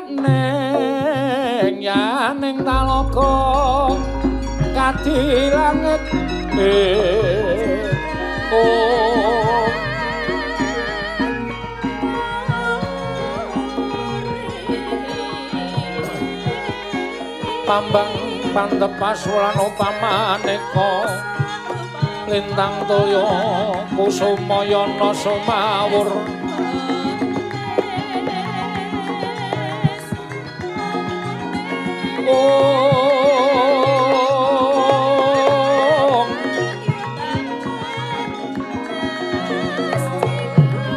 Yaning yaning talaga kadi langit oh pambang pantepas lan upamaneka lintang toya kusumayana sumawur om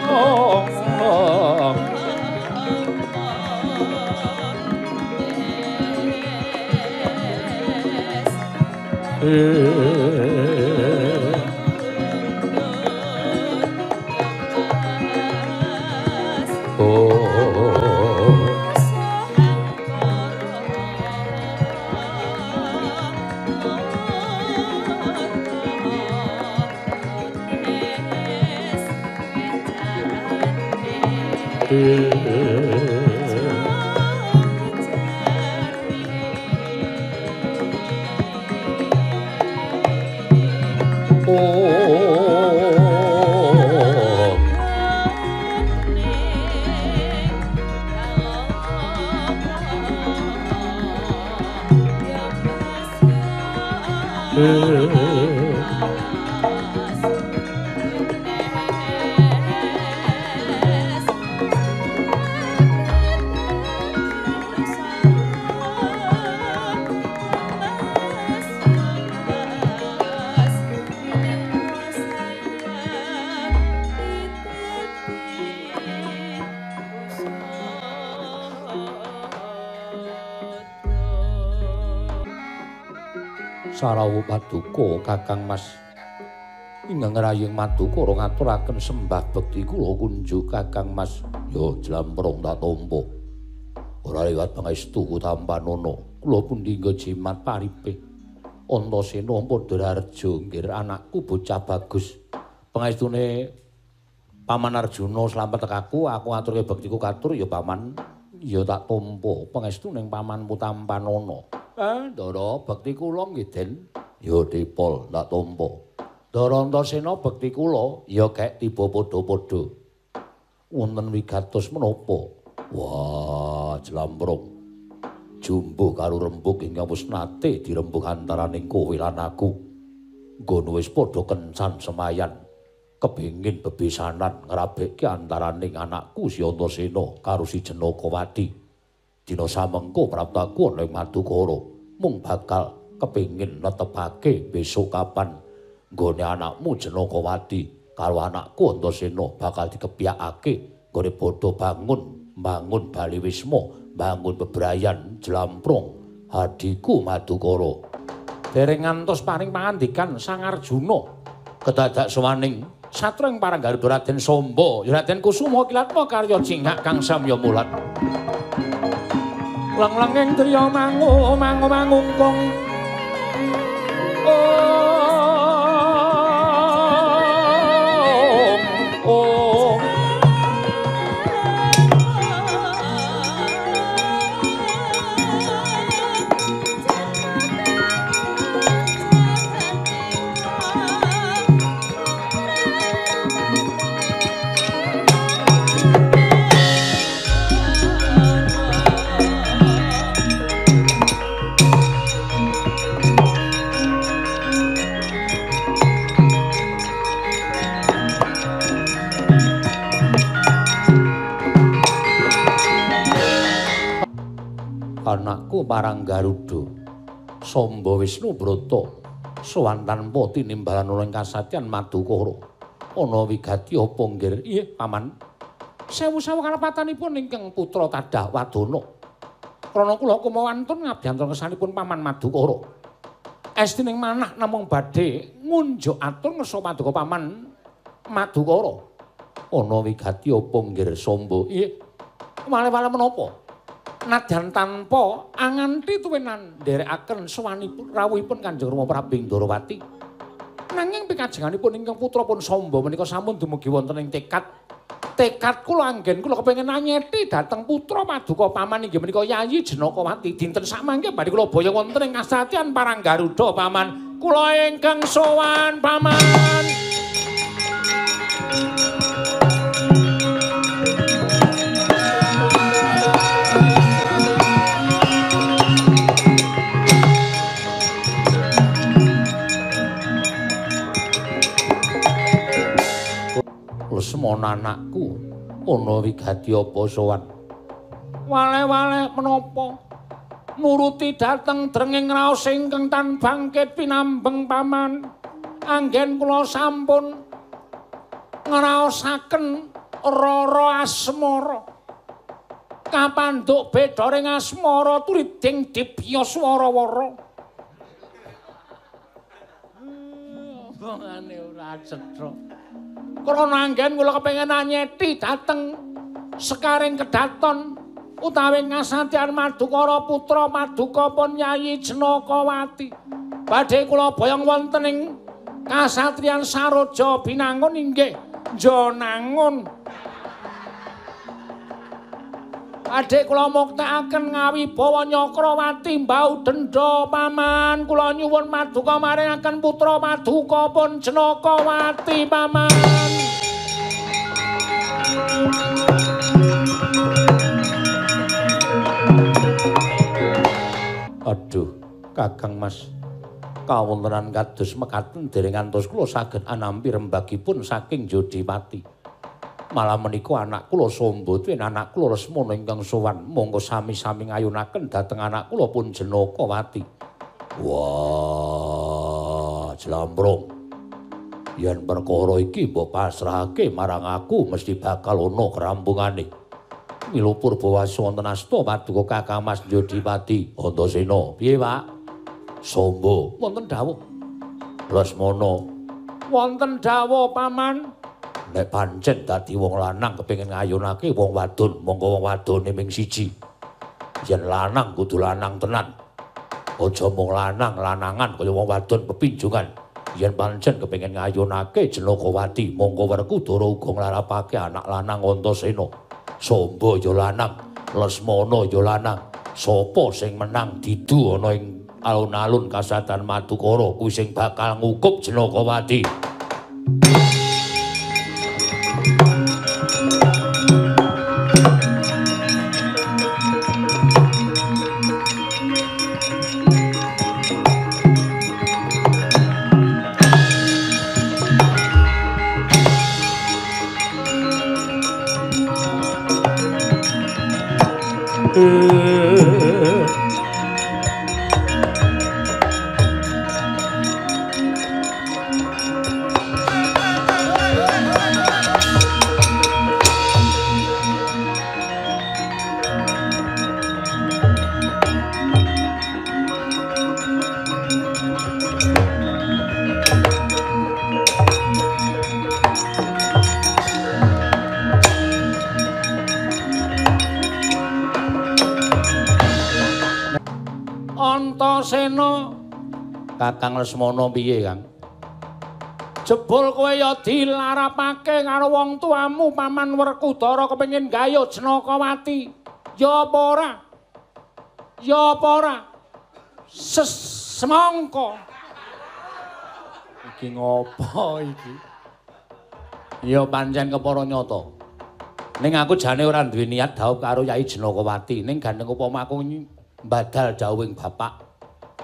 om om Sarawu paduka Kakang Mas ingkang ngrayeng Madukara ngaturaken sembah bekti kula kunjuk Kakang Mas. Ya jlamprong tak tampa. Ora liwat pangestu tampanana. Kula pundi nggo jimat paripe. Antasena padha raharja nggir anakku bocah bagus. Pangestune Paman Arjuna slamet tekaku, aku ngaturke bektiku katur ya Paman. Ya tak tampa pangestu ning pamanmu tampanana. Ndara bekti kula nggih Den. Ya dipol tak tampa. Ndara Antasena bekti kula ya gek tiba padha-padha. Wonten wigatos menapa? Wah, jlamprong. Jumbuh karo rembug ingkang wis nate dirembug antaraning kowe lan aku. Nggono wis padha kencan semayan. Kepengin bebesanan ngrabekke antaraning anakku si Antasena karo si Janakawati. Dina samengko praptaku ana ing Madukara mung bakal kepengin netepake besok kapan nggone anakmu Janakawati karo anakku Antasena bakal dikepyakake nggone padha bangun bali wisma, bangun bebrayan jlamprong hadiku Madukara. Dereng ngantos paring pangandikan Sang Arjuna kedadak sowaning satring parang Garuda Raden Samba, Raden Kusuma Kilatma karya cingak kang samya mulat. Leng-lenging driya mangu mangu mangungkung. Om om. Anakku marang Garuda Samba Wisnu Brata sowan tanpa tinimbalan ana ing kasatyan Madukara. Ana wigati apa nggir? Iya Paman. Sewu-sewu kalepatanipun ingkang putra kadah wadana. Krana kula kumawantun ngabyantor kesanipun Paman Madukara. Estining manah namung badhe ngunjuk atur ngersa paduka Paman Madukara. Ana wigati apa nggir Samba? Iya. Wale-wale menapa? Nadyan tanpa anganti tuwinan nderekaken sowanipun rawuhipun Kanjeng Rama Prabu Ndorowati. Nanging pikajenganipun ingkang putra pun Samba menika sampun dumugi wonten ing tekad Tekad kula anggen kula kepengin anyeti dhateng putra paduka paman inggih menika Yayi Janakawati. Dinten samangke badhe kula boyong wonten ing kasatriyan Parang Garuda paman. Kula ingkang sowan paman. Lesmana anakku ana wigati apa sowan? Wale-wale menapa nuruti dhateng drenging raos ingkang tan bangkit pinambeng paman. Anggen kula sampun ngraosaken rara asmara. Kapandhuk bedharing asmara turiding dibya swara-wara. Omongane ora cetha. Krana anggen kula kepengin anyeti dhateng sekaring kedaton utawi kasatriyan Madukara putra paduka pun Yayi Janakawati. Badhe kula boyong wonten ing kasatriyan Saroja Binangun inggih Njanangun. Badhe kula muktekaken ngawibawa Nyakrawati mbau dendha paman. Kula nyuwun paduka maringaken putra paduka pun Janakawati paman. Aduh, Kakang Mas, kawontenan kados mekaten dereng ngantos kula saged anampi rembagipun saking Jodipati. Malah menika anak kula Samba tuwin anak kula Lesmana ingkang sowan, monggo sami-sami ngayunaken dhateng anak kula pun Janakawati. Wah, jlambrong. Yen perkara iki mbok pasrahake marang aku mesti bakal ana kerampungane. Mila purbawasa wonten asta paduka Kakang Mas Jodipati Antasena. Piye, Pak? Samba, wonten dawuh. Lesmana, wonten dawuh paman. Nek pancen dadi wong lanang kepengin ngayunake wong wadon, monggo wong wadone ming siji. Yen lanang kudu lanang tenan. Aja mung lanang lanangan kaya wong wadon pepinjungan. Yen pancen kepengin ngayunake Janakawati, monggo Werkudara uga nglarapake anak lanang Antasena. Samba ya lanang, Lesmana ya lanang. Sapa sing menang didu ana ing alun-alun kasatriyan Madukara kuwi sing bakal ngukup Janakawati. Antasena, Kakang Lesmana piye, Kang? Jebul kowe ya dilarapake karo wong tuamu Paman Werkudara kepengin gayuh Janakawati. Ya apa ora? Ya apa ora? Semangka. Iki ngopo iki? Ya pancen kepara nyata. Ning aku jane ora duwe niat dhaup karo Yai Janakawati, ning gandeng upama aku mbadal dhawuhing bapak.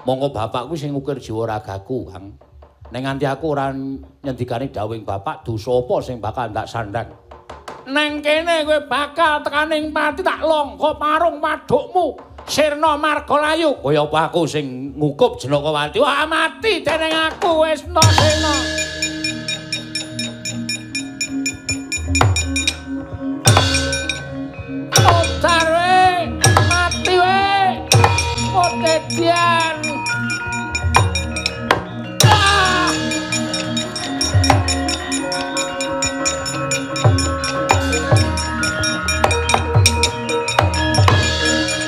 Monggo bapak kuwi sing ngukir jiwa ragaku, Kang. Ning nganti aku ora nyendikani dhawuhing bapak, dosa apa sing bakal ndak sandhang? Neng kene kowe bakal tekaning pati tak longgo parung wadukmu, sirna margalayu. Kaya apa aku sing ngukup Janakawati? Wah, mati dening aku wis Antasena. Odar we, mati we. Potedian.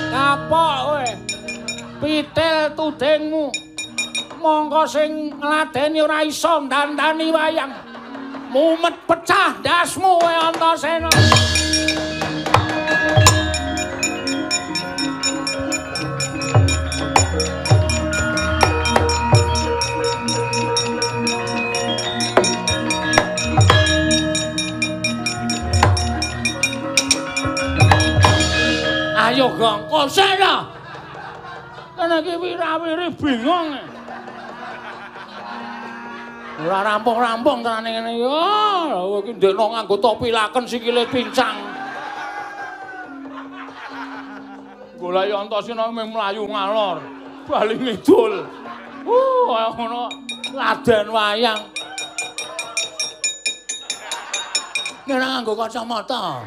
Kapok kowe. Pitil tudingmu. Mongko sing ngladeni ora iso ndandani wayang. Mumet pecah ndasmu kowe Antasena. Ayo Gong, Kosena. Kene iki wirawiri bingung. Ora rampung-rampung tenane ngene iki. Oh, iki ndekno nganggo topi laken sikile pincang. Golek Antasena mung mlayu ngalor, bali ngidul. Kaya ngono laden wayang. Nek nganggo kacamata.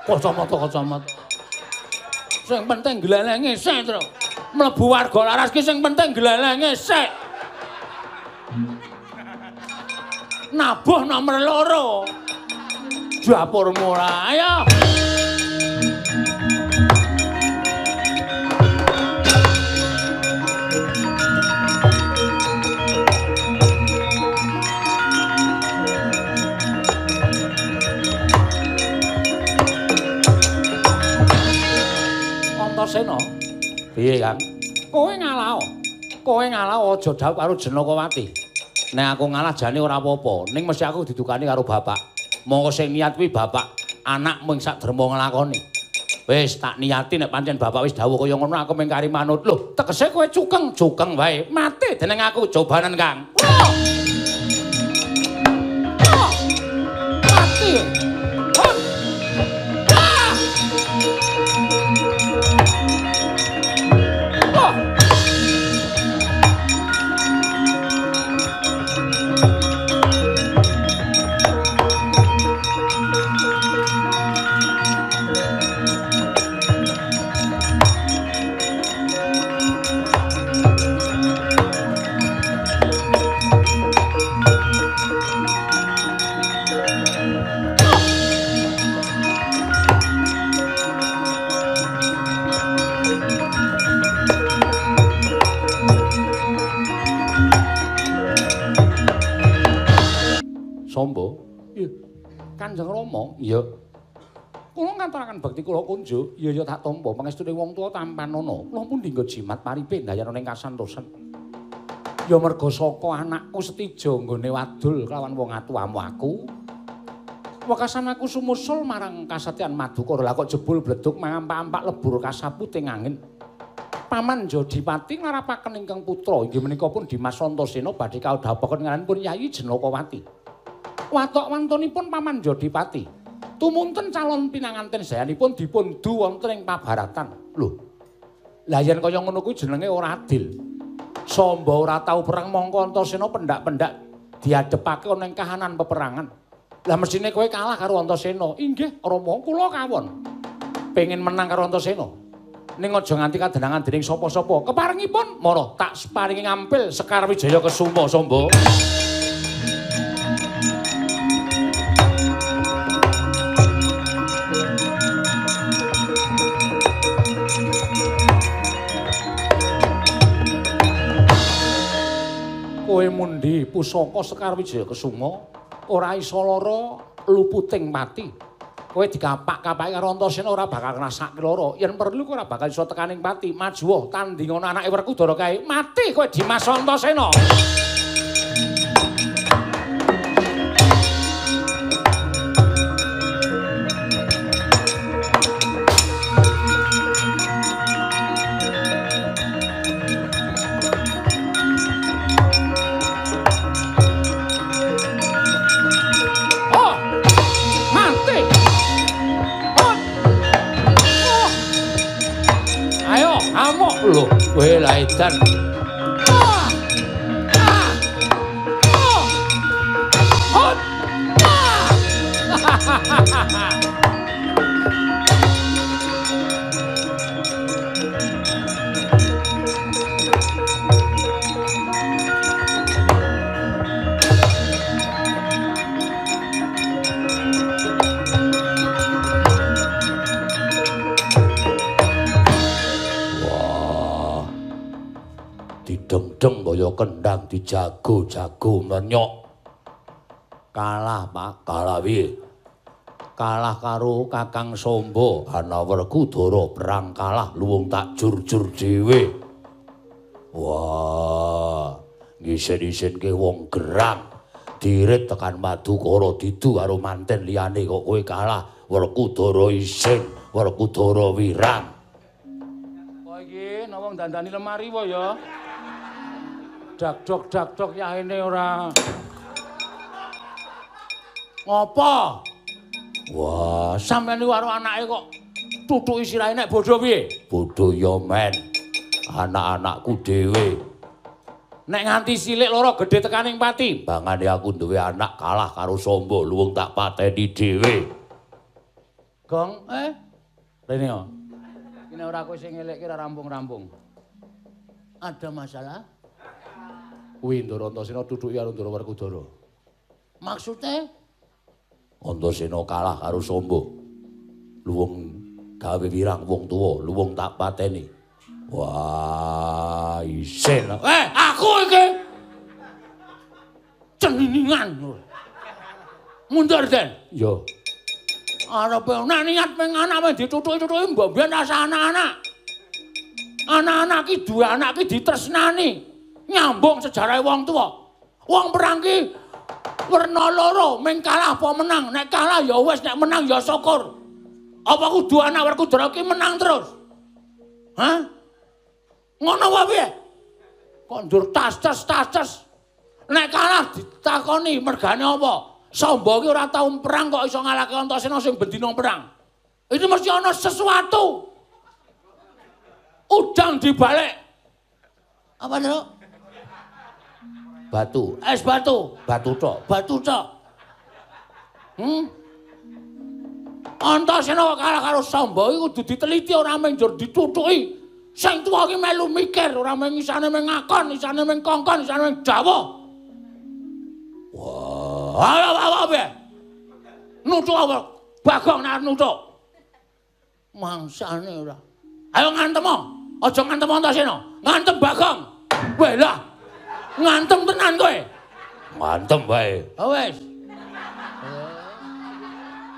Kacamata. Sing penting glelenge sik, Tru. Mlebu warga laras ki sing penting glelenge sik. Nabuh nomor 2. Dapurmu ora. Ayo. Antasena. Piye, Kang? Kowe ngalah. Kowe ngalah aja dhawuh karo Janakawati. Nek aku ngalah jane ora apa-apa, ning mesti aku didukani karo bapak. Monggo sing niat kuwi bapak, anak mung sak derma nglakoni. Wis tak niati nek pancen bapak wis dawuh kaya ngono aku mung kari manut. Lho, tegese kowe cukeng, cukeng wae. Mati dening aku cobanen, Kang. Mati. Sombo. Iya. Kanjeng Rama, iya. Kula ngantaraken bekti kula kunjuk, iya ya tak tampa pangestune wong tuwa tampanana. Kula pun dinggo jimat paripe ndayana ing kasantosen. Ya merga saka anakku Setija nggone wadul kelawan wong atuwamu aku. Wekasan aku sumusul marang kasatyan Madukara. Lah kok jebul bleduk mangampak-ampak lebur kasaputing angin. Paman Jodipati nglarapaken ingkang putra inggih menika pun Dimas Antasena badhe kaodhapaken ngaranipun Yayi Janakawati. Watok wantonipun Paman Jodipati tumunten calon pinanganten sayanipun dipun du wonten ing pabaratan. Lho. Lah yen kaya ngono kuwi jenenge ora adil. Samba ora tau perang mongko Antasena pendak-pendak diadhepake ana ing kahanan peperangan. Lah mesthine kowe kalah karo Antasena. Inggih, Rama, kula kawon. Pengin menang karo Antasena. Ning aja nganti kadenangan dening sapa-sapa. Keparengipun mara tak paringi ngampil Sekar Wijaya Kesuma Samba. Kowe mundi pusaka Sekar Wijaya Kesuma ora iso lara luputing pati. Kowe dikapak-kapaki karo Antasena ora bakal ngrasake lara. Yen perlu kowe ora bakal iso tekaning pati. Majuwa tandingana anake Werkudara kae. Mati kowe Dimas Antasena. Lho, kowe laidan. Dideng-deng kaya kendang dijago-jago menyok. Kalah, Pak. Kalah piye? Kalah karo Kakang Samba. Ana Werkudara perang kalah luwung tak jur-jur dhewe. Wah, ngisin-isinke wong gerang. Dirit tekan Madukara didu karo manten liyane kok kowe kalah. Werkudara isin, Werkudara wirang. Kok iki ana wong dandani lemari wae ya? Dakdok dakdok yahene ora. Ngopo? Wah, sampeyan niku karo anake kok tutuki sirahe nek bodho piye? Bodho ya men. Anak-anakku dhewe. Nek nganti cilik loro gedhe tekaning pati. Bangane aku duwe anak kalah karo Samba luwung tak pateni dhewe. Gong, rene yo. Iki nek ora kowe sing ngelekke ora rampung-rampung. Ada masalah? Kuwi Ndara Antasena tutuki karo Ndara Werkudara. Maksude? Antasena kalah karo Samba. Luwung gawe wirang wong tuwa, luwung tak pateni. Wah, isin. Aku iki ceniningan. Mundur, Den. Iya. Arepe nek niat meng anak meng ditutuki-tutuki mbok mbiyen rasa anak-anak. Anak-anak ki duwe anak ki ditresnani. Nyambung sejarahe wong tuwa. Wong perang ki werna loro, meng kalah apa menang. Nek kalah ya wis, nek menang ya syukur. Apa kudu anak Werkudara ki menang terus? Hah? Ngono wae piye? Kok ndur tas-tas. Nek kalah ditakoni mergane apa? Samba ki ora tau perang kok iso ngalahke Antasena sing bendina perang. Itu mesti ana sesuatu. Udang dibalik. Apa lho? Batu, es batu, batu tok, batu tok. Antasena kok kalah karo Samba iki kudu diteliti ora mung njur ditutuki. Sing tuwa iki melu mikir, ora mung isane mung ngakon, isane mung kongkon, isane mung dawuh. Wah, apa piye? Nuthuk apa? Bagong nek arep nuthuk. Mangsane ora. Ayo ngantem. Aja ngantem Antasena, ngantem Bagong. Weh lah. Ngantem tenan kowe. Ngantem wae. Oh wis.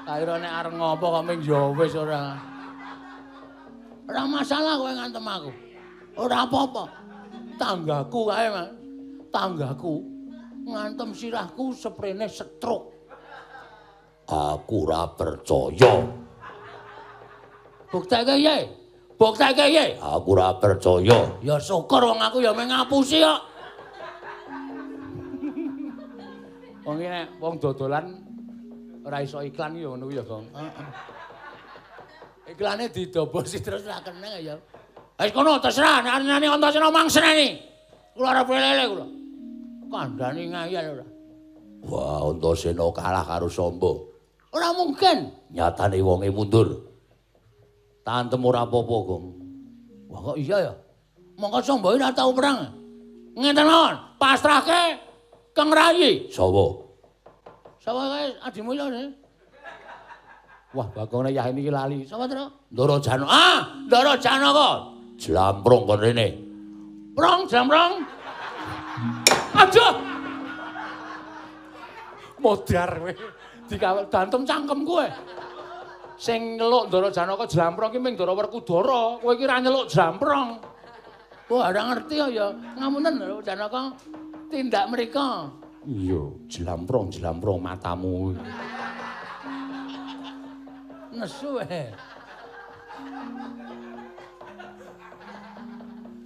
Kira nek arep ngopo kok ming ya wis ora. Ora masalah kowe ngantem aku. Ora apa-apa. Tanggaku kae, Mas. Tanggaku ngantem sirahku seprene stroke. Aku ora percaya. Bukteke piye? Bukteke piye? Aku ora percaya. Ya syukur wong aku ya mung ngapusi kok. Wong iki nek wong dodolan ora iso iklan ya ngono kuwi ya, Gong. Heeh. Iklane didobosi terus ra kena ya. Wis kono terserah nek arane Antasena mangseneni. Kula arep lele kula. Kandhane ngayal ora. Wah, Antasena kalah karo Samba. Ora mungkin. Nyatane wonge mundur. Tantem ora apa-apa, Gong. Wah, kok iya ya? Mongko Samba ora tau perang. Ngenten mawon, pasrahke Kang Rayi. Sapa? Sapa kae adimu lho? Wah, Bagong yah ini lali. Sapa, Tru? Ndara Janaka. Ah, Ndara Janaka. Jlamprong kon rene. Prong, jlamprong. Aduh. Modar kowe. Dikawal dantem cangkem kowe. Sing nyeluk Ndara Janaka jlamprong ki ming Ndara Werkudara. Kowe iki ora nyeluk jlamprong. Wah, ora ngerti ya. Ngapunten Ndara Janaka. Tindak mriko. Iya, jlamprong-jlamprong matamu. Nesu eh.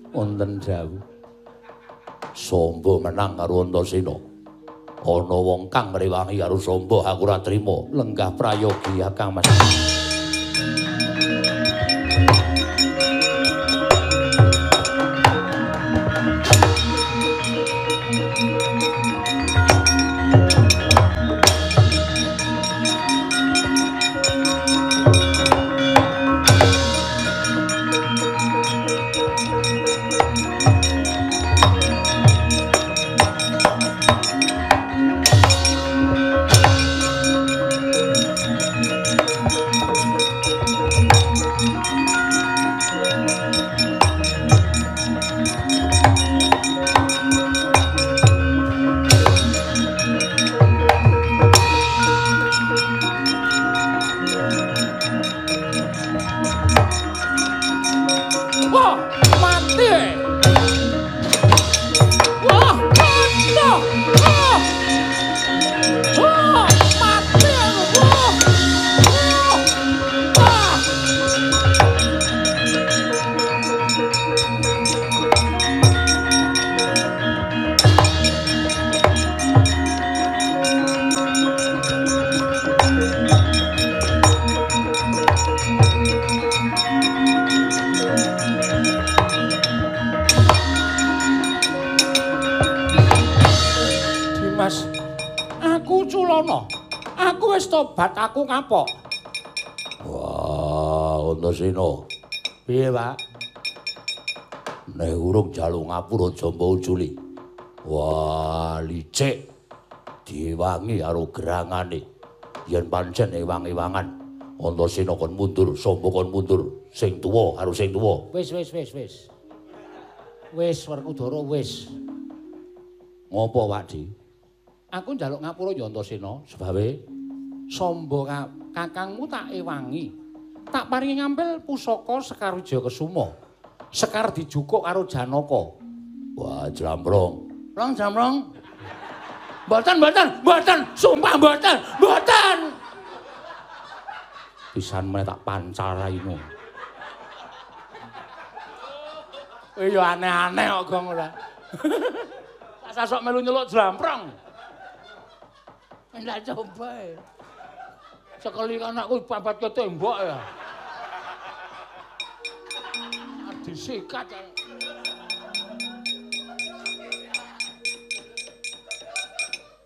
Wonten dawuh. Samba menang karo Antasena. Ana wong kang ngrewangi karo Samba, aku ora trima. Lenggah prayogi Kang Mas. Wah, mati. Wah, aduh. Wah. Wah, mati aku. Wah. Wah. Dimas, aku Culana. Aku wis tobat, aku kapok. Wah, Antasena. Piye, Pak? Nek urung njaluk ngapura aja mbok uculi. Wah, licik. Diwangi karo gerangane. Yen pancen ewang-ewangan, Antasena kon mundur, Samba kon mundur, sing tuwa karo sing tuwa. Wis, wis, wis, wis. Wis, Werkudara wis. Ngopo, Pak Di? Aku njaluk ngapura ya Antasena, Sebabe Samba kakangmu tak ewangi. Tak paringi ngampil pusaka Sekar Wijaya Kesuma. Sekar dijukuk karo Janaka. Wah, jlambrong. Rong jlambrong. Mboten, mboten, mboten, sumpah mboten, mboten. Pisan meneh tak pancal raimu. Kowe ya aneh-aneh kok Gong ora. Tak sasok melu nyeluk jlamprong. Ndak coba. Sekali anakku papat ke tembok ya. Disikat.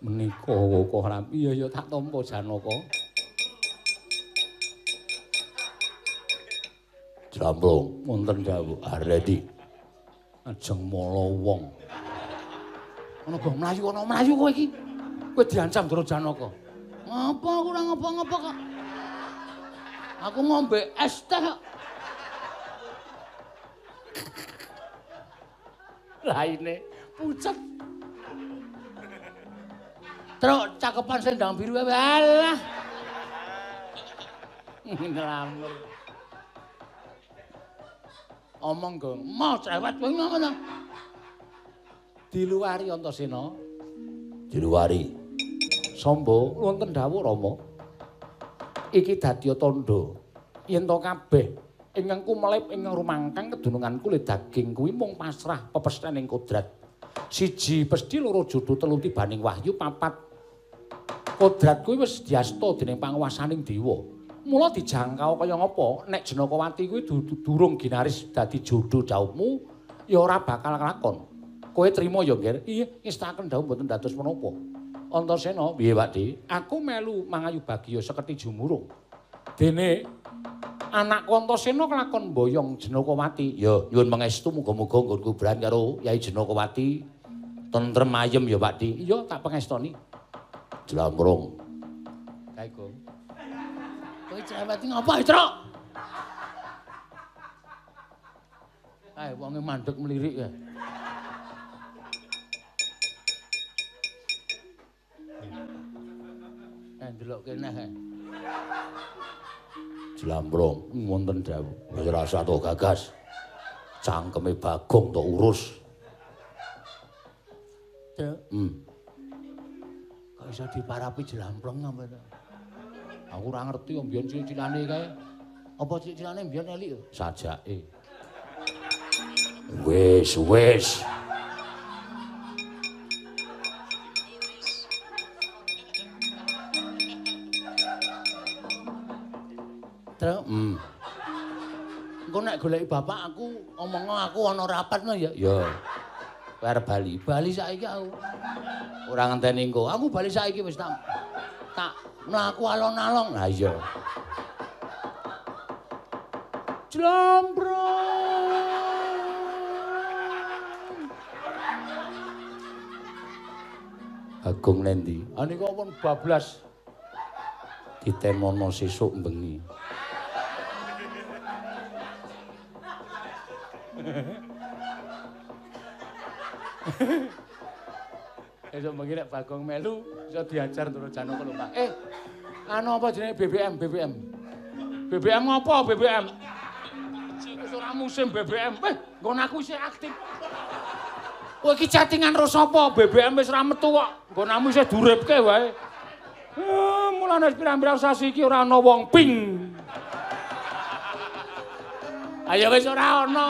Menika kok ora iya ya tak tampa Janaka. Jlambrong wonten dawuh aredi. Ajeng mala wong. Ana go mlayu ana mlayu kowe iki. Kowe diancam Ndara Janaka. Ngapa aku ora ngapa-ngapa kok. Aku ngombe es teh kok. Raine pucet. Truk cakepan sendang biru alah. Nglamur. Omong go, mau cerewet kowe ngono to. Diluwari Antasena. Diluwari. Samba wonten dawuh Rama. Iki dadi tandha yen to kabeh ingkang kumelip ingkang rumangkang kedunungan kulit daging kuwi mung pasrah pepesthening kodrat. Siji pesthi loro jodho telu tibaning wahyu papat kodrat kuwi wis diasta dening panguwasaning dewa. Mula dijangkau kaya ngapa nek Janakawati kuwi durung ginaris dadi jodho dhaupmu ya ora bakal kelakon. Kowe trima ya, Ngger? Iya, ngestaken dhawuh mboten dados menapa. Antasena, piye Pak Di? Aku melu mangayu bagya seketi jumurung. Dene anakku Antasena kelakon mboyong Janakawati. Ya, nyuwun pangestu muga-muga nggon kuburan karo Yai Janakawati tentrem ayem ya Pak Di. Iya, tak pangestoni. Jlambrong. Kae Gong. Kowe cerewet ngapa, Truk? Kae wonge mandeg mlirik kae. Ndelok kene kae. Jlambrong wonten dawuh. Wis rasa to gagas. Cangkeme Bagong tok urus. Truk. Kok iso diparapi jlambrong apa to? Aku ora ngerti kok mbiyen cilik-cilane kae. Apa cilik-cilane mbiyen elik? Sajake. Wis, wis. Truk. Engko nek goleki bapak aku omongno aku ana rapat no ya. Ya. Kowe arep bali. Bali saiki aku. Ora ngenteni engko. Aku bali saiki wis tak mlaku alon-alon. Lah iya. Jlambrong. Agung nendi? Ah niku pun bablas. Ditenono sesuk bengi. Esuk bengi nek Bagong melu iso diajar Ndara Janaka lho, Pak. Anu apa jenenge BBM, BBM. BBM ngopo BBM? Wis ora musim BBM. Nggon aku isih aktif. Kowe iki chattingan karo sapa? BBM wis ora metu kok. Nggonamu isih duripke wae. Mulane pirang-pirang sasi iki ora ana wong ping. Ayo wis ora ana.